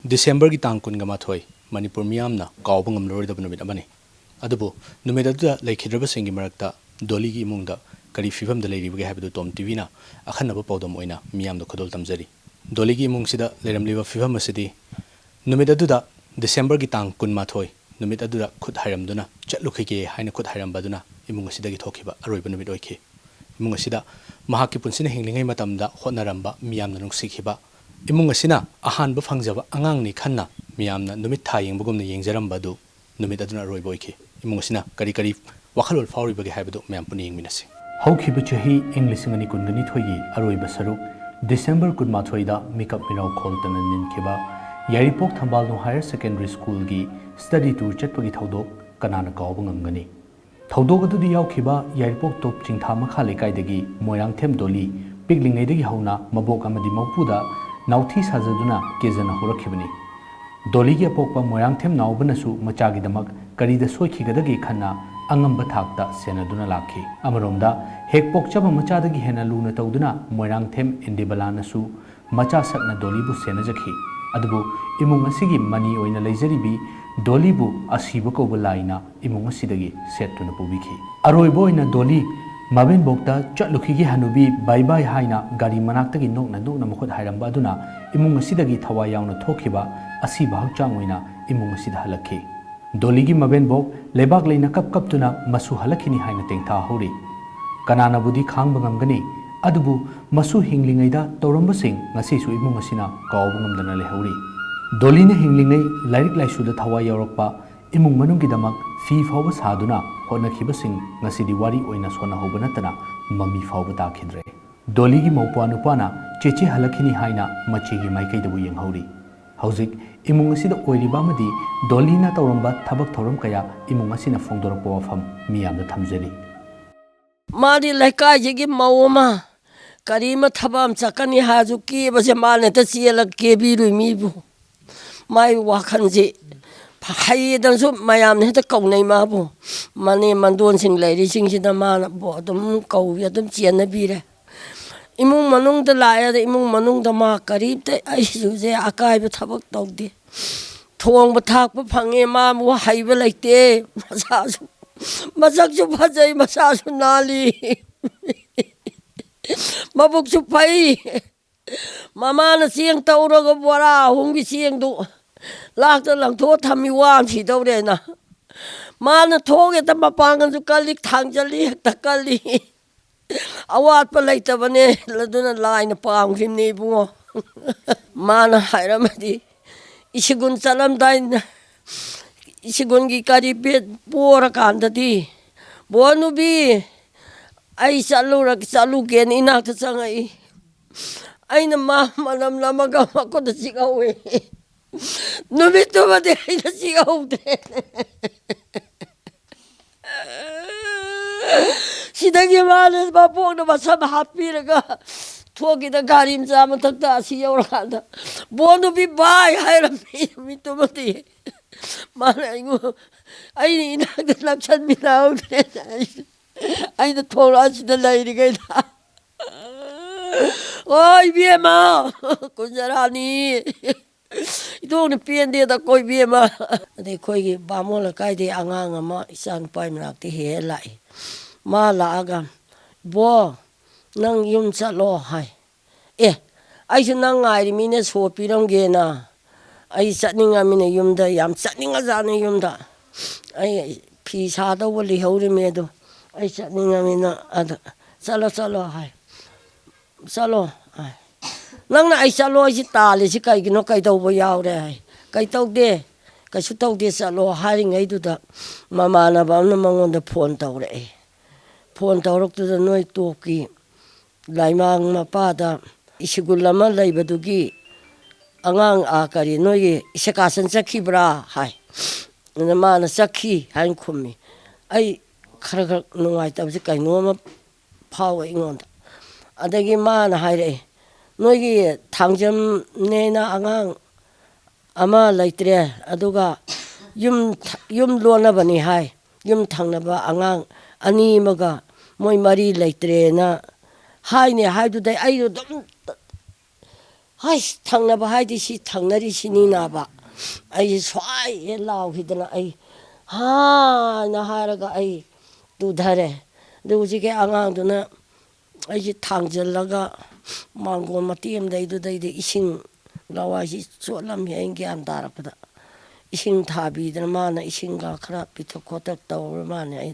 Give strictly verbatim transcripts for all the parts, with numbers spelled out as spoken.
ꯗꯤꯁꯦꯝꯕꯔꯒꯤ ꯇꯥꯡ ꯀꯨꯟꯒ ꯃꯥꯊꯣꯏ ꯃꯅꯤꯄꯨꯔ ꯃꯤꯌꯥꯝꯅ ꯀꯥꯎꯕ ꯉꯝꯂꯔꯣꯏꯗꯕ ꯅꯨꯃꯤꯠ ꯑꯃꯅꯤ꯫ ꯑꯗꯨꯕꯨ ꯅꯨꯃꯤꯠ ꯑꯗꯨꯗ ꯂꯩꯈꯤꯗ꯭ꯔꯕꯁꯤꯡꯒꯤ ꯃꯔꯛꯇ ꯗꯣꯂꯤꯒꯤ ꯏꯃꯨꯡꯗ ꯀꯔꯤ ꯐꯤꯕꯝꯗ ꯂꯩꯔꯤꯕꯒꯦ ꯍꯥꯏꯕꯗꯨ ꯇꯣꯝ ꯇꯤꯚꯤꯅ ꯑꯈꯟꯅꯕ ꯄꯥꯎꯗꯝ ꯑꯣꯏꯅ ꯃꯤꯌꯥꯝꯗ ꯈꯨꯗꯣꯜ ꯇꯝꯖꯔꯤ꯫ ꯗꯣꯂꯤꯒꯤ ꯏꯃꯨꯡꯁꯤꯗ ꯂꯩꯔꯝꯂꯤꯕ ꯐꯤꯕꯝ ꯑꯁꯤꯗꯤ ꯅꯨꯃꯤꯠ ꯑꯗꯨꯗ, ꯗꯤꯁꯦꯝꯕꯔꯒꯤ ꯇꯥꯡ ꯀꯨꯟꯃꯥꯊꯣꯏ ꯅꯨꯃꯤꯠ ꯑꯗꯨꯗ ꯈꯨꯠ ꯍꯥꯏꯔꯝꯗꯨꯅ ꯆꯠꯂꯨꯈꯤꯒꯦ ꯍꯥꯏꯅ ꯈꯨꯠ ꯍꯥꯏꯔꯝꯕ ꯑꯗꯨꯅ ꯏꯃꯨꯡ ꯑꯁꯤꯗꯒꯤ ꯊꯣꯛꯈꯤꯕ ꯑꯔꯣꯏꯕ ꯅꯨꯃꯤꯠ ꯑꯣꯏꯈꯤ꯫ ꯏꯃꯨꯡ ꯑꯁꯤꯗ ꯃꯍꯥꯛꯀꯤ ꯄꯨꯟꯁꯤꯅ ꯍꯤꯡꯂꯤꯉꯩ ꯃꯇꯝꯗ ꯍꯣꯠꯅꯔꯝꯕ, ꯃꯤꯌꯥꯝꯅ ꯅꯨꯡꯁꯤꯈꯤꯕ, ꯏꯃꯨꯡ ꯑꯁꯤꯅ ꯑꯍꯥꯟꯕ ꯐꯪꯖꯕ ꯑꯉꯥꯡꯅꯤ ꯈꯟꯅ ꯃꯤꯌꯥꯝꯅ ꯅꯨꯃꯤꯠ ꯊꯥ ꯌꯦꯡꯕꯒꯨꯝꯅ ꯌꯦꯡꯖꯔꯝꯕ ꯑꯗꯨ ꯅꯨꯃꯤꯠ ꯑꯗꯨꯅ ꯑꯔꯣꯏꯕ ꯑꯣꯏꯈꯤ꯫ ꯏꯃꯨꯡ ꯑꯁꯤꯅ ꯀꯔꯤ ꯀꯔꯤ ꯋꯥꯈꯜꯂꯣꯟ ꯐꯥꯎꯔꯤꯕꯒꯦ ꯍꯥꯏꯕꯗꯨ ꯃꯌꯥꯝ ꯄꯨꯟꯅ ꯌꯦꯡꯃꯤꯟꯅꯁꯤ꯫ ꯍꯧꯈꯤꯕ ꯆꯍꯤ ꯏꯪ ꯂꯤꯁꯤꯡ ꯑꯅꯤ ꯀꯨꯟꯒ ꯅꯤꯊꯣꯏꯒꯤ ꯑꯔꯣꯏꯕ ꯁꯔꯨꯛ, ꯗꯤꯁꯦꯝꯕꯔ ꯀꯨꯟꯃꯥꯊꯣꯏꯗ ꯃꯤꯀꯞ ꯃꯤꯔꯥꯎ ꯈꯣꯜꯇꯅ ꯅꯤꯟꯈꯤꯕ ꯌꯥꯏꯔꯤꯄꯣꯛ ꯊꯝꯕꯥꯜꯅꯨ ꯍꯥꯌꯔ ꯁꯦꯀꯦꯟꯗꯔꯤ ꯁ꯭ꯀꯨꯜꯒꯤ ꯁ꯭ꯇꯗꯤ ꯇꯨꯔ ꯆꯠꯄꯒꯤ ꯊꯧꯗꯣꯛ ꯀꯅꯥꯅ ꯀꯥꯎꯕ ꯉꯝꯒꯅꯤ? ꯊꯧꯗꯣꯛ ꯑꯗꯨꯗ ꯌꯥꯎꯈꯤꯕ ꯌꯥꯏꯔꯤꯄꯣꯛ ꯇꯣꯞ ꯆꯤꯡꯊꯥ ꯃꯈꯥ ꯂꯩꯀꯥꯏꯗꯒꯤ ꯃꯣꯏꯔꯥꯡꯊꯦꯝ ꯗꯣꯂꯤ ꯄꯤꯛꯂꯤꯉꯩꯗꯒꯤ ꯍꯧꯅ ꯃꯕꯣꯛ ꯑꯃꯗꯤ ꯃꯄꯨꯗ ꯅꯥꯎꯊꯤ ꯁꯥꯖꯗꯨꯅ ꯀꯦꯖꯅ ꯍꯧꯔꯛꯈꯤꯕꯅꯤ꯫ ꯗꯣꯂꯤꯒꯤ ꯑꯄꯣꯛꯄ ꯃꯣꯏꯔꯥꯡꯊꯦꯝ ꯅꯥꯎꯕꯅꯁꯨ ꯃꯆꯥꯒꯤꯗꯃꯛ ꯀꯔꯤꯗ ꯁꯣꯏꯈꯤꯒꯗꯒꯦ ꯈꯟꯅ ꯑꯉꯝꯕ ꯊꯥꯛꯇ ꯁꯦꯟꯅꯗꯨꯅ ꯂꯥꯛꯈꯤ꯫ ꯑꯃꯔꯣꯝꯗ, ꯍꯦꯛ ꯄꯣꯛꯆꯕ ꯃꯆꯥꯗꯒꯤ ꯍꯦꯟꯅ ꯂꯨꯅ ꯇꯧꯗꯨꯅ ꯃꯣꯏꯔꯥꯡꯊꯦꯝ ꯏꯟꯗꯤꯕꯂꯥꯅꯁꯨ ꯃꯆꯥ ꯁꯛꯅ ꯗꯣꯂꯤꯕꯨ ꯁꯦꯟꯅꯖꯈꯤ꯫ ꯑꯗꯨꯕꯨ ꯏꯃꯨꯡ ꯑꯁꯤꯒꯤ ꯃꯅꯤ ꯑꯣꯏꯅ ꯂꯩꯖꯔꯤꯕꯤ ꯗꯣꯂꯤꯕꯨ ꯑꯁꯤꯕ ꯀꯧꯕ ꯂꯥꯏꯅ ꯏꯃꯨꯡ ꯑꯁꯤꯗꯒꯤ ꯁꯦꯠꯇꯨꯅ ꯄꯨꯕꯤꯈꯤ꯫ ꯑꯔꯣꯏꯕ ꯑꯣꯏꯅ ꯗꯣꯂꯤ ꯃꯕꯦꯟꯕꯣꯛꯇ "ꯆꯠꯂꯨꯈꯤꯒꯦ ꯍꯅꯨꯕꯤ, bye bye" ꯍꯥꯏꯅ ꯒꯥꯔꯤ ꯃꯅꯥꯛꯇꯒꯤ ꯅꯣꯛꯅ ꯅꯣꯛꯅ ꯃꯈꯨꯠ ꯍꯥꯏꯔꯝꯕ ꯑꯗꯨꯅ ꯏꯃꯨꯡ ꯑꯁꯤꯗꯒꯤ ꯊꯋꯥꯏ ꯌꯥꯎꯅ ꯊꯣꯛꯈꯤꯕ ꯑꯁꯤꯕ ꯍꯛꯆꯥꯡ ꯑꯣꯏꯅ ꯏꯃꯨꯡ ꯑꯁꯤꯗ ꯍꯜꯂꯛꯈꯤ꯫ ꯗꯣꯂꯤꯒꯤ ꯃꯕꯦꯟꯕꯣꯛ ꯂꯩꯕꯥꯛ ꯂꯩꯅ ꯀꯞ ꯀꯞꯇꯨꯅ ꯃꯁꯨ ꯍꯜꯂꯛꯈꯤꯅꯤ ꯍꯥꯏꯅ ꯇꯦꯡꯊꯥꯍꯧꯔꯤ꯫ ꯀꯅꯥꯅꯕꯨꯗꯤ ꯈꯥꯡꯕ ꯉꯝꯒꯅꯤ? ꯑꯗꯨꯕꯨ ꯃꯁꯨ ꯍꯤꯡꯂꯤꯉꯩꯗ ꯇꯧꯔꯝꯕꯁꯤꯡ ꯉꯁꯤꯁꯨ ꯏꯃꯨꯡ ꯑꯁꯤꯅ ꯀꯥꯎꯕ ꯉꯝꯗꯅ ꯂꯩꯍꯧꯔꯤ꯫ ꯗꯣꯂꯤꯅ ꯍꯤꯡꯂꯤꯉꯩ ꯂꯥꯏꯔꯤꯛ ꯂꯥꯏꯁꯨꯗ ꯊꯋꯥꯏ ꯌꯥꯎꯔꯛꯄ, ꯏꯃꯨꯡ ꯃꯅꯨꯡꯒꯤꯗꯃꯛ ꯐꯤ ꯐꯥꯎꯕ ꯁꯥꯗꯨꯅ ꯍꯣꯠꯅꯈꯤꯕꯁꯤꯡ ꯉꯁꯤꯗꯤ ꯋꯥꯔꯤ ꯑꯣꯏꯅ ꯁꯣꯟꯅꯍꯧꯕ ꯅꯠꯇꯅ ꯃꯃꯤ ꯐꯥꯎꯕ ꯇꯥꯈꯤꯗ꯭ꯔꯦ꯫ ꯗꯣꯂꯤꯒꯤ ꯃꯧꯄ꯭ꯋꯥ ꯅꯨꯄꯥꯅ ꯆꯦꯆꯦ ꯍꯜꯂꯛꯈꯤꯅꯤ ꯍꯥꯏꯅ ꯃꯆꯦꯒꯤ ꯃꯥꯏꯀꯩꯗꯕꯨ ꯌꯦꯡꯍꯧꯔꯤ꯫ ꯍꯧꯖꯤꯛ ꯏꯃꯨꯡ ꯑꯁꯤꯗ ꯑꯣꯏꯔꯤꯕ ꯑꯃꯗꯤ ꯗꯣꯂꯤꯅ ꯇꯧꯔꯝꯕ ꯊꯕꯛ ꯊꯧꯔꯝ ꯀꯌꯥ ꯏꯃꯨꯡ ꯑꯁꯤꯅ ꯐꯣꯡꯗꯣꯔꯛꯄ ꯋꯥꯐꯝ ꯃꯤꯌꯥꯝꯗ ꯊꯝꯖꯔꯤ꯫ ꯃꯥꯗꯤ ꯂꯩꯀꯥꯏꯁꯤꯒꯤ ꯃꯧ ꯑꯃ, ꯀꯔꯤ ꯑꯃ ꯊꯕꯛ ꯑꯃ ꯆꯠꯀꯅꯤ ꯍꯥꯏꯔꯁꯨ ꯀꯦꯕꯁꯦ ꯃꯥꯅ ꯍꯦꯛꯇ ꯆꯦꯜꯂꯒ ꯀꯦꯕꯤꯔꯨꯏ ꯃꯤꯕꯨ꯫ ꯃꯥꯏ ꯋꯥꯈꯜꯁꯤ ꯍꯩꯌꯦꯗꯅꯁꯨ ꯃꯌꯥꯝꯅ ꯍꯦꯛꯇ ꯀꯧꯅꯩ ꯃꯥꯕꯨ꯫ ꯃꯅꯦ ꯃꯟꯗꯣꯟꯁꯤꯡ ꯂꯩꯔꯤꯁꯤꯡꯁꯤꯗ ꯃꯥꯅꯕꯨ ꯑꯗꯨꯝ ꯀꯧꯏ, ꯑꯗꯨꯝ ꯆꯦꯟꯅꯕꯤꯔꯦ꯫ ꯏꯃꯨꯡ ꯃꯅꯨꯡꯗ ꯂꯥꯛꯑꯦ, ꯑꯗ ꯏꯃꯨꯡ ꯃꯅꯨꯡꯗ ꯃꯥ ꯀꯔꯤꯝꯇ ꯑꯩꯁꯨꯁꯦ ꯑꯀꯥꯏꯕ ꯊꯕꯛ ꯇꯧꯗꯦ꯫ ꯊꯣꯡꯕ ꯊꯥꯛꯄ ꯐꯪꯉꯦ, ꯃꯥꯕꯨ ꯍꯩꯕ ꯂꯩꯇꯦ꯫ ꯃꯁꯥꯁꯨ, ꯃꯁꯛꯁꯨ ꯐꯖꯩ, ꯃꯁꯥꯁꯨ ꯅꯥꯜꯂꯤ, ꯃꯕꯨꯛꯁꯨ ꯐꯩ꯫ ꯃꯃꯥꯅ ꯆꯦꯡ ꯇꯧꯔꯒ ꯕꯣꯔꯥ ꯑꯍꯨꯝꯒꯤ ꯆꯦꯡꯗꯨ ꯂꯥꯛꯇ ꯂꯪꯊꯣꯛꯑ ꯊꯝꯃꯤ, ꯋꯥꯅ ꯁꯤꯗꯧꯔꯦꯅ꯫ ꯃꯥꯅ ꯊꯣꯡ ꯍꯦꯛꯇ ꯃꯄꯥꯡꯒꯜꯁꯨ ꯀꯜꯂꯤ, ꯊꯥꯡꯖꯜꯂꯤ ꯍꯦꯛꯇ ꯀꯜꯂꯤ꯫ ꯑꯋꯥꯠꯄ ꯂꯩꯇꯕꯅꯦ, ꯑꯗꯨꯅ ꯂꯥꯏꯅ ꯄꯥꯝꯈꯤꯕꯅꯦ ꯏꯕꯨꯡꯉꯣ꯫ ꯃꯥꯅ ꯍꯥꯏꯔꯝꯃꯗꯤ, ꯏꯁꯤꯒꯨꯟ ꯆꯠꯂꯝꯗꯥꯏꯗ, ꯏꯁꯤꯒꯨꯟꯒꯤ ꯀꯔꯤ ꯕꯦꯠ ꯄꯣꯔꯀꯥꯟꯗꯗꯤ, "ꯕꯣ ꯅꯨꯕꯤ, ꯑꯩ ꯆꯠꯂꯨꯔ-, ꯆꯠꯂꯨꯒꯦꯅ" ꯏꯅꯥꯛꯇ ꯆꯪꯉꯛꯏ꯫ ꯑꯩꯅ ꯃꯥ ꯃꯅꯝ ꯅꯝꯃꯒ ꯃꯈꯨꯠꯇ ꯆꯤꯛꯍꯧꯋꯦ꯫ ꯅꯨꯃꯤꯠꯇꯨꯃꯗꯤ ꯑꯩꯅ ꯆꯤꯛꯍꯧꯗ꯭ꯔꯦ꯫ ꯁꯤꯗꯒꯤ ꯃꯥꯅ ꯃꯕꯣꯛꯅ ꯃꯁꯝ ꯍꯥꯞꯄꯤꯔꯒ ꯊꯣꯛꯈꯤꯗ ꯒꯥꯔꯤ ꯃꯆꯥ ꯃꯊꯛꯇ ꯑꯁꯤ ꯌꯧꯔꯀꯥꯟꯗ, "ꯕꯣ ꯅꯨꯄꯤ ꯕꯥꯏ" ꯍꯥꯏꯔꯝꯃꯤ ꯅꯨꯃꯤꯠꯇꯨꯃꯗꯤ꯫ ꯃꯥꯅ ꯑꯩꯉꯣꯟ-, ꯑꯩꯅ ꯏꯅꯥꯛꯇ ꯅꯞꯁꯟꯕꯤꯔꯛꯍꯧꯗ꯭ꯔꯦ꯫ ꯑꯩꯅ ꯊꯣꯛꯂꯛꯑꯁꯤꯗ ꯂꯩꯔꯤꯉꯩꯗ꯫ ꯑꯣ ꯏꯕꯦꯝꯃ, ꯀꯨꯟꯖꯔꯥꯅꯤ꯫ ꯏꯇꯣꯡꯅ ꯄꯦꯟꯗꯦꯗ ꯀꯣꯏꯕꯤ ꯑꯃ꯫ ꯑꯗꯩ ꯑꯩꯈꯣꯏꯒꯤ ꯕꯥꯃꯣꯟ ꯂꯩꯀꯥꯏꯗꯒꯤ ꯑꯉꯥꯡ ꯑꯃ ꯏꯆꯥ ꯅꯨꯄꯥꯒꯤ ꯃꯅꯥꯛꯇ ꯍꯦꯛ ꯍꯦꯛ ꯂꯥꯛꯏ꯫ ꯃꯥ ꯂꯥꯛꯑꯒ, "ꯕꯣ, ꯅꯪ ꯌꯨꯝ ꯆꯠꯂꯣ" ꯍꯥꯏ꯫ "ꯑꯦ, ꯑꯩꯁꯨ ꯅꯪ ꯉꯥꯏꯔꯤꯃꯤꯅꯦ, ꯁꯣ ꯄꯤꯔꯝꯒꯦꯅ꯫ ꯑꯩ ꯆꯠꯅꯤꯡꯉꯃꯤꯅꯦ ꯌꯨꯝꯗ, ꯌꯥꯝ ꯆꯠꯅꯤꯡꯉꯖꯥꯠꯅꯤ ꯌꯨꯝꯗ꯫ ꯑꯩ ꯐꯤ ꯁꯥꯗꯧꯕ ꯂꯩꯍꯧꯔꯤꯃꯤ ꯑꯗꯣ, ꯑꯩ ꯆꯠꯅꯤꯡꯉꯃꯤꯅ ꯑꯗ ꯆꯠꯂꯣ, ꯆꯠꯂꯣ" ꯍꯥꯏ꯫ "ꯆꯠꯂꯣ" ꯍꯥꯏ꯫ "ꯅꯪꯅ ꯑꯩ ꯆꯠꯂꯣ ꯑꯩꯁꯤ ꯇꯥꯜꯂꯤꯁꯤ ꯀꯩꯒꯤꯅꯣ? ꯀꯩꯗꯧꯕ ꯌꯥꯎꯔꯦ?" ꯍꯥꯏ꯫ "ꯀꯩꯇꯧꯗꯦ, ꯀꯩꯁꯨ ꯇꯧꯗꯦ, ꯆꯠꯂꯣ" ꯍꯥꯏꯔꯤꯉꯩꯗꯨꯗ ꯃꯃꯥꯟꯅꯕ ꯑꯃꯅ ꯃꯉꯣꯟꯗ ꯐꯣꯟ ꯇꯧꯔꯛꯑꯦ꯫ ꯐꯣꯟ ꯇꯧꯔꯛꯇꯨꯗ ꯅꯣꯏ ꯇꯣꯞꯀꯤ ꯂꯥꯏꯃꯥꯡ ꯃꯄꯥꯗ ꯁ꯭ꯀꯨꯜ ꯑꯃ ꯂꯩꯕꯗꯨꯒꯤ ꯑꯉꯥꯡ, ꯑꯥ, ꯀꯔꯤ, ꯅꯣꯏꯒꯤ ꯏꯁꯀꯥꯁꯟ ꯆꯠꯈꯤꯕ꯭ꯔꯥ ꯍꯥꯏ꯫ ꯑꯗ ꯃꯥꯅ "ꯆꯠꯈꯤ" ꯍꯥꯏꯅ ꯈꯨꯝꯃꯤ꯫ ꯑꯩ ꯈꯔ ꯈꯔ ꯅꯨꯡꯉꯥꯏꯇꯕꯁꯦ ꯀꯩꯅꯣꯝꯃ ꯐꯥꯎꯋꯦ ꯑꯩꯉꯣꯟꯗ꯫ ꯑꯗꯒꯤ ꯃꯥꯅ ꯍꯥꯏꯔꯛꯑꯦ, "ꯅꯣꯏꯒꯤ ꯊꯥꯡꯖꯝꯅꯦꯅ ꯑꯉꯥꯡ ꯑꯃ ꯂꯩꯇ꯭ꯔꯦ, ꯑꯗꯨꯒ ꯌꯨꯝ, ꯌꯨꯝ ꯂꯣꯟꯅꯕꯅꯤ ꯍꯥꯏ, ꯌꯨꯝ ꯊꯪꯅꯕ ꯑꯉꯥꯡ ꯑꯅꯤ ꯑꯃꯒ ꯃꯣꯏ ꯃꯔꯤ ꯂꯩꯇ꯭ꯔꯦꯅ ꯍꯥꯏꯅꯦ ꯍꯥꯏꯗꯨꯗꯩ ꯑꯩꯗꯣ ꯑꯗꯨꯝ, ꯍꯩꯁ, ꯊꯪꯅꯕ ꯍꯥꯏꯗꯤ ꯁꯤ ꯊꯪꯅꯔꯤꯁꯤꯅꯤꯅꯕ꯫ ꯑꯩꯁꯦ ꯁ꯭ꯋꯥꯏ ꯍꯦꯛ ꯂꯥꯎꯈꯤꯗꯅ ꯑꯩ ꯍꯥꯏꯅ ꯍꯥꯏꯔꯒ ꯑꯩ ꯇꯨꯊꯔꯦ꯫ ꯑꯗꯨ ꯍꯧꯖꯤꯛꯀꯤ ꯑꯉꯥꯡꯗꯨꯅ ꯑꯩꯁꯦ ꯊꯥꯡꯖꯜꯂꯒ ꯃꯥꯡꯒꯣꯜ ꯃꯇꯦꯛ ꯑꯃꯗꯩꯗꯨꯗꯩꯗ ꯏꯁꯤꯡ, ꯂꯋꯥꯏꯁꯤ ꯆꯣꯠꯂꯝꯃꯤ ꯑꯩꯅ ꯒ꯭ꯌꯥꯟ ꯇꯥꯔꯛꯄꯗ꯫ ꯏꯁꯤꯡ ꯊꯥꯕꯤꯗꯅ ꯃꯥꯅ ꯏꯁꯤꯡꯒ ꯈꯔ ꯄꯤꯊꯛ ꯈꯣꯠꯇꯛ ꯇꯧꯔ ꯃꯥꯅꯦ꯫ ꯑꯩ,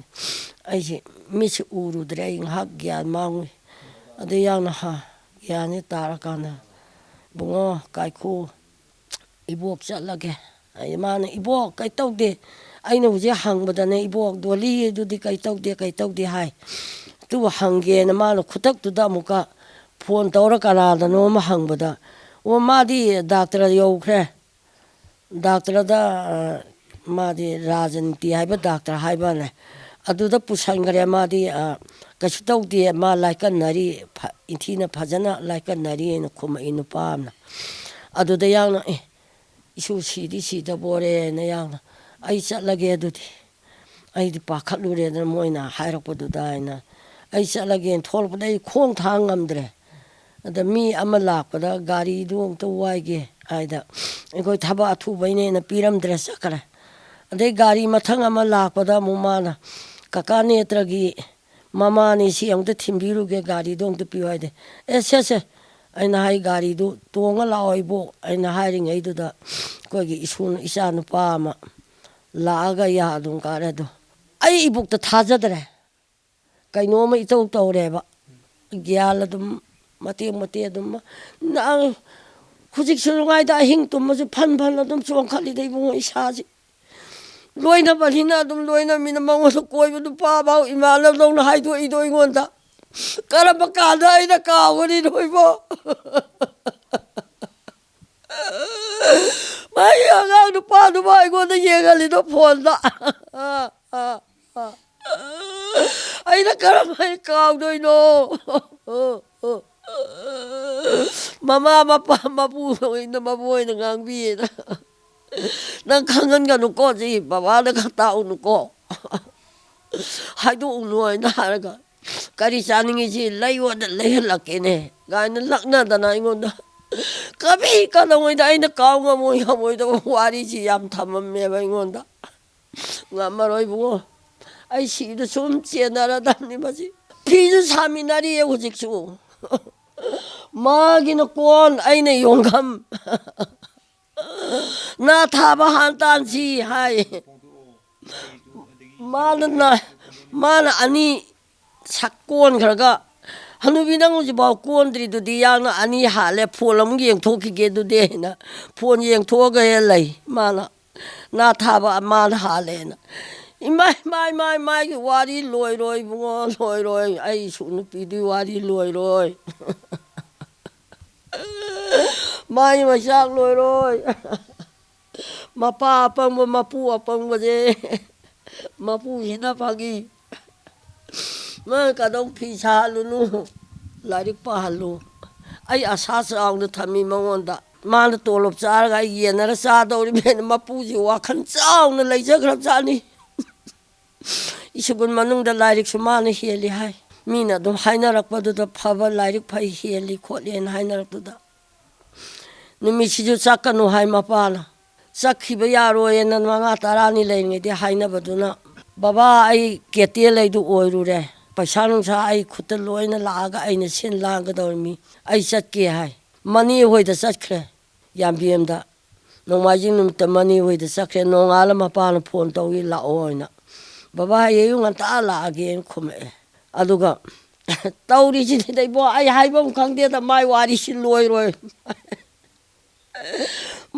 ꯑꯩꯁꯦ ꯃꯤꯠꯁꯦ ꯎꯔꯨꯗ꯭ꯔꯦ, ꯑꯩ ꯉꯥꯏꯍꯥꯛ ꯒ꯭ꯌꯥꯟ ꯃꯥꯡꯉꯨꯏ꯫ ꯑꯗꯨ ꯌꯥꯝꯅ ꯍꯥ, ꯒ꯭ꯌꯥꯟꯁꯦ ꯇꯥꯔꯀꯥꯟꯗ, "ꯏꯕꯨꯡꯉꯣ, ꯀꯥꯏꯈꯨ, ꯏꯕꯣꯛ ꯆꯠꯂꯒꯦ"꯫ ꯑꯩ, ꯃꯥꯅ, "ꯏꯕꯣꯛ, ꯀꯩ ꯇꯧꯗꯦ"꯫ ꯑꯩꯅ ꯍꯧꯖꯤꯛ ꯍꯪꯕꯗꯅꯦ, "ꯏꯕꯣꯛ ꯗꯣꯂꯤ ꯑꯗꯨꯗꯤ ꯀꯩ ꯇꯧꯗꯦ, ꯀꯩ ꯇꯧꯗꯦ" ꯍꯥꯏ꯫ ꯑꯗꯨꯕꯨ ꯍꯪꯒꯦꯅ ꯃꯥꯅ ꯈꯨꯗꯛꯇꯨꯗ ꯑꯃꯨꯛꯀ ꯐꯣꯟ ꯇꯧꯔ ꯀꯅꯥꯗꯅꯣ ꯑꯃ ꯍꯪꯕꯗ, "ꯑꯣ, ꯃꯥꯗꯤ ꯗꯥꯛꯇꯔ ꯌꯧꯈ꯭ꯔꯦ꯫ ꯗꯥꯛꯇꯔꯗ, ꯑ, ꯃꯥꯗꯤ ꯔꯥꯖꯅꯤꯇꯤ ꯍꯥꯏꯕ ꯗꯥꯛꯇꯔ ꯍꯥꯏꯕꯅꯦ꯫ ꯑꯗꯨꯗ ꯄꯨꯁꯟꯈ꯭ꯔꯦ꯫ ꯃꯥꯗꯤ, ꯑ, ꯀꯩꯁꯨ ꯇꯧꯗꯦ꯫ ꯃꯥ ꯂꯥꯏꯀꯠꯅꯔꯤ, ꯐ-, ꯏꯟꯊꯤꯅ ꯐꯖꯅ ꯂꯥꯏꯀꯠꯅꯔꯤ" ꯍꯥꯏꯅ ꯈꯨꯝꯃꯛꯏ ꯅꯨꯄꯥ ꯑꯃꯅ꯫ ꯑꯗꯨꯗ ꯌꯥꯎꯅ, "ꯑꯦ, ꯏꯁꯨ ꯁꯤꯗꯤ ꯁꯤꯗꯕꯣꯔꯦꯅ" ꯌꯥꯎꯅ, "ꯑꯩ ꯆꯠꯂꯒꯦ ꯑꯗꯨꯗꯤ"꯫ ꯑꯩꯗꯤ ꯄꯥꯈꯠꯂꯨꯔꯦꯗꯅ ꯃꯣꯏꯅ ꯍꯥꯏꯔꯛꯄꯗꯨꯗ ꯍꯥꯏꯅ꯫ ꯑꯩ ꯆꯠꯂꯒꯦꯅ ꯊꯣꯛꯂꯛꯄꯗ ꯑꯩ ꯈꯣꯡ ꯊꯥꯡ ꯉꯝꯗ꯭ꯔꯦ꯫ ꯑꯗ ꯃꯤ ꯑꯃ ꯂꯥꯛꯄꯗ "ꯒꯥꯔꯤꯗꯨ ꯑꯝꯇ ꯋꯥꯏꯒꯦ" ꯍꯥꯏꯗ, ꯑꯩꯈꯣꯏ ꯊꯕꯛ ꯑꯊꯨꯕꯩꯅꯦꯅ ꯄꯤꯔꯝꯗ꯭ꯔꯦ, ꯆꯠꯈ꯭ꯔꯦ꯫ ꯑꯗꯩ ꯒꯥꯔꯤ ꯃꯊꯪ ꯑꯃ ꯂꯥꯛꯄꯗ ꯑꯃꯨꯛ ꯃꯥꯅ, "ꯀꯀꯥ ꯅꯦꯇ꯭ꯔꯒꯤ ꯃꯃꯥꯅꯤ, ꯁꯤ ꯑꯃꯨꯛꯇ ꯊꯤꯟꯕꯤꯔꯨꯒꯦ, ꯒꯥꯔꯤꯗꯣ ꯑꯃꯨꯛꯇ ꯄꯤꯌꯨ" ꯍꯥꯏꯗꯤ, "ꯑꯦ, ꯁꯦ, ꯁꯦ", ꯑꯩꯅ ꯍꯥꯏ, "ꯒꯥꯔꯤꯗꯨ ꯇꯣꯡꯉ ꯂꯥꯛꯑꯣ ꯏꯕꯣꯛ" ꯑꯩꯅ ꯍꯥꯏꯔꯤꯉꯩꯗꯨꯗ, ꯑꯩꯈꯣꯏꯒꯤ ꯏꯁꯨ-, ꯏꯆꯥ ꯅꯨꯄꯥ ꯑꯃ ꯂꯥꯛꯑꯒ ꯌꯥ ꯑꯗꯨꯝ ꯀꯥꯔꯦ꯫ ꯑꯗꯣ ꯑꯩ ꯏꯕꯣꯛꯇ ꯊꯥꯖꯗ꯭ꯔꯦ꯫ ꯀꯩꯅꯣꯝꯃ ꯏꯇꯧ ꯇꯧꯔꯦꯕ꯫ ꯒ꯭ꯌꯥꯟ ꯑꯗꯨꯝ ꯃꯇꯦꯛ ꯃꯇꯦꯛ ꯑꯗꯨꯝ, ꯅ-, ꯍꯧꯖꯤꯛꯁꯨ ꯅꯨꯡꯉꯥꯏꯗ, ꯑꯍꯤꯡ ꯇꯨꯝꯃꯁꯨ ꯐꯟ ꯐꯟ ꯑꯗꯨꯝ ꯆꯣꯡꯈꯠꯂꯤꯗ ꯏꯕꯨꯡꯉꯣ ꯏꯁꯥꯁꯤ꯫ ꯂꯣꯏꯅꯕꯅꯤꯅ ꯑꯗꯨꯝ ꯂꯣꯏꯅꯃꯤꯅ ꯃꯉꯣꯟꯗ ꯀꯣꯏꯕ ꯅꯨꯄꯥ ꯐꯥꯎ ꯏꯃꯥꯟꯅꯕꯗꯧꯅ ꯍꯥꯏꯗꯣꯛꯏꯗꯣ ꯑꯩꯉꯣꯟꯗ꯫ ꯀꯔꯝꯕ ꯀꯥꯟꯗ ꯑꯩꯅ ꯀꯥꯎꯒꯅꯤ ꯅꯣꯏꯕꯣ? ꯃꯥꯒꯤ ꯑꯉꯥꯡ ꯅꯨꯄꯥꯗꯨꯕꯨ ꯑꯩꯉꯣꯟꯗ ꯌꯦꯡꯍꯜꯂꯤꯗꯣ ꯐꯣꯟꯗ꯫ ꯑꯩꯅ ꯀꯔꯝꯍꯥꯏꯅ ꯀꯥꯎꯗꯣꯏꯅꯣ? ꯃꯃꯥ ꯃꯄꯥ ꯃꯄꯨ ꯑꯣꯏꯅ ꯃꯄꯨ ꯑꯣꯏꯅ ꯉꯥꯡꯕꯤꯌꯦꯅ꯫ "ꯅꯪ ꯈꯪꯍꯟꯒꯅꯨꯀꯣ, ꯁꯤ ꯕꯕꯥꯗ ꯈꯔ ꯇꯥꯛꯎꯅꯨꯀꯣ, ꯍꯥꯏꯗꯣꯛꯎꯅꯨ" ꯍꯥꯏꯅ ꯍꯥꯏꯔꯒ "ꯀꯔꯤ ꯆꯥꯅꯤꯡꯉꯤꯁꯤ ꯂꯩꯌꯣꯗ ꯂꯩꯍꯜꯂꯛꯀꯦꯅꯦ" ꯀꯥꯏꯅ ꯂꯛꯅꯗꯅ ꯑꯩꯉꯣꯟꯗ ꯀꯕꯤ ꯀꯩꯗꯧꯉꯩꯗ ꯑꯩꯅ ꯀꯥꯎ ꯉꯝꯃꯣꯏ ꯉꯝꯃꯣꯏꯗꯕ ꯋꯥꯔꯤꯁꯤ ꯌꯥꯝ ꯊꯝꯃꯝꯃꯦꯕ ꯑꯩꯉꯣꯟꯗ꯫ ꯉꯝꯃꯔꯣꯏ ꯏꯕꯨꯡꯉꯣ, ꯑꯩ ꯁꯤꯗ ꯁꯨꯝ ꯆꯦꯟꯅꯔꯗꯕꯅꯤ ꯃꯁꯤ꯫ ꯐꯤꯁꯨ ꯁꯥꯃꯤꯟꯅꯔꯤꯌꯦ ꯍꯧꯖꯤꯛꯁꯨ꯫ ꯃꯥꯒꯤꯅ ꯀꯣꯟ, ꯑꯩꯅ ꯌꯣꯡꯈꯝ꯫ "ꯅꯥ ꯊꯥꯕ ꯍꯥꯟ ꯇꯥꯟꯁꯤ" ꯍꯥꯏ꯫ ꯃꯥꯅ ꯅꯥ-, ꯃꯥꯅ ꯑꯅꯤ ꯁꯛ ꯀꯣꯟꯈ꯭ꯔꯒ, "ꯍꯅꯨꯕꯤ, ꯅꯪ ꯍꯧꯖꯤꯛꯐꯥꯎ ꯀꯣꯟꯗ꯭ꯔꯤꯗꯨꯗꯤ, ꯌꯥꯡꯅ ꯑꯅꯤ ꯍꯥꯜꯂꯦ, ꯐꯣꯟ ꯑꯃꯨꯛ ꯌꯦꯡꯊꯣꯛꯈꯤꯒꯦ ꯑꯗꯨꯗꯤ" ꯍꯥꯏꯅ ꯐꯣꯟ ꯌꯦꯡꯊꯣꯛꯑꯒ ꯍꯦꯛ ꯂꯩ꯫ ꯃꯥꯅ ꯅꯥ ꯊꯥꯕ ꯃꯥꯅ ꯍꯥꯜꯂꯦꯅ꯫ ꯏꯃꯥꯏ, ꯃꯥꯏ, ꯃꯥꯏ, ꯃꯥꯒꯤ ꯋꯥꯔꯤ ꯂꯣꯏꯔꯣꯏ ꯏꯕꯨꯡꯉꯣ, ꯂꯣꯏꯔꯣꯏ꯫ ꯑꯩ ꯁꯨ ꯅꯨꯄꯤꯗꯨꯒꯤ ꯋꯥꯔꯤ ꯂꯣꯏꯔꯣꯏ꯫ ꯃꯥꯒꯤ ꯃꯩꯆꯥꯛ ꯂꯣꯏꯔꯣꯏ꯫ ꯃꯄꯥ ꯑꯄꯪꯕ, ꯃꯄꯨ ꯑꯄꯪꯕꯁꯦ꯫ ꯃꯄꯨꯁꯤꯅ ꯐꯥꯒꯤ꯫ "ꯅꯪ ꯀꯗꯧ ꯐꯤ ꯁꯥꯍꯜꯂꯨꯅꯨ, ꯂꯥꯏꯔꯤꯛ ꯄꯥꯍꯜꯂꯨ"꯫ ꯑꯩ ꯑꯁꯥ ꯆꯥꯎꯅ ꯊꯝꯃꯤ ꯃꯉꯣꯟꯗ꯫ ꯃꯥꯅ ꯇꯣꯂꯣꯞ ꯆꯥꯔꯒ ꯑꯩ ꯌꯦꯟꯅꯔ ꯆꯥꯗꯧꯔꯤꯕꯅꯦꯅ ꯃꯄꯨꯁꯤ ꯋꯥꯈꯜ ꯆꯥꯎꯅ ꯂꯩꯖꯈ꯭ꯔꯕꯖꯥꯠꯅꯤ꯫ ꯁ꯭ꯀꯨꯜ ꯃꯅꯨꯡꯗ ꯂꯥꯏꯔꯤꯛꯁꯨ ꯃꯥꯅ ꯍꯦꯜꯂꯤ ꯍꯥꯏ꯫ ꯃꯤꯅ ꯑꯗꯨꯝ ꯍꯥꯏꯅꯔꯛꯄꯗꯨꯗ ꯐꯕ ꯂꯥꯏꯔꯤꯛ ꯐꯩ ꯍꯦꯜꯂꯤ ꯈꯣꯠꯂꯦꯅ ꯍꯥꯏꯅꯔꯛꯄꯗꯨꯗ꯫ ꯅꯨꯃꯤꯠꯁꯤꯁꯨ ꯆꯠꯀꯅꯨ ꯍꯥꯏ ꯃꯄꯥꯅ꯫ ꯆꯠꯈꯤꯕ ꯌꯥꯔꯣꯏꯅ ꯃꯉꯥ ꯇꯔꯥꯅꯤ ꯂꯩꯔꯤꯉꯩꯗꯤ ꯍꯥꯏꯅꯕꯗꯨꯅ, "ꯕꯕꯥ, ꯑꯩ ꯀꯦꯇꯦꯜ ꯂꯩꯗꯨ ꯑꯣꯏꯔꯨꯔꯦ, ꯄꯩꯁꯥ ꯅꯨꯡꯁꯥ ꯑꯩ ꯈꯨꯠꯇ ꯂꯣꯏꯅ ꯂꯥꯛꯑꯒ ꯑꯩꯅ ꯁꯤꯟ ꯂꯥꯡꯒꯗꯧꯔꯤꯃꯤ, ꯑꯩ ꯆꯠꯀꯦ" ꯍꯥꯏ꯫ ꯃꯅꯤ ꯍꯣꯏꯗ ꯆꯠꯈ꯭ꯔꯦ꯫ ꯌꯥꯝꯕꯦꯝꯗ ꯅꯣꯡꯃꯥꯏꯖꯤꯡ ꯅꯨꯃꯤꯠꯇ ꯃꯅꯤ ꯍꯣꯏꯗ ꯆꯠꯈ꯭ꯔꯦ꯫ ꯅꯣꯡꯉꯥꯜꯂ ꯃꯄꯥꯅ ꯐꯣꯟ ꯇꯧꯏ, "ꯂꯥꯛꯑꯣ" ꯍꯥꯏꯅ꯫ "ꯕꯕꯥ, ꯍꯌꯦꯡ ꯑꯌꯨꯛ ꯉꯟꯇꯥ ꯂꯥꯛꯑꯒꯦꯅ" ꯈꯨꯝꯃꯛꯑꯦ꯫ ꯑꯗꯨꯒ ꯇꯧꯔꯤꯁꯤꯗꯤ ꯏꯕꯣ, ꯑꯩ ꯍꯥꯏꯐꯝ ꯈꯪꯗꯦꯗ, ꯃꯥꯏ ꯋꯥꯔꯤꯁꯤ ꯂꯣꯏꯔꯣꯏ꯫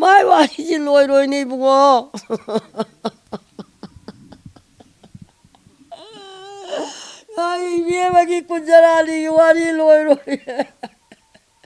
ꯃꯥꯏ ꯋꯥꯔꯤꯁꯤ ꯂꯣꯏꯔꯣꯏꯅꯦ ꯏꯕꯨꯡꯉꯣ꯫ ꯑꯩ ꯏꯕꯦꯝꯃꯒꯤ ꯀꯨꯟꯖꯔꯥꯅꯤꯒꯤ ꯋꯥꯔꯤ ꯂꯣꯏꯔꯣꯏ꯫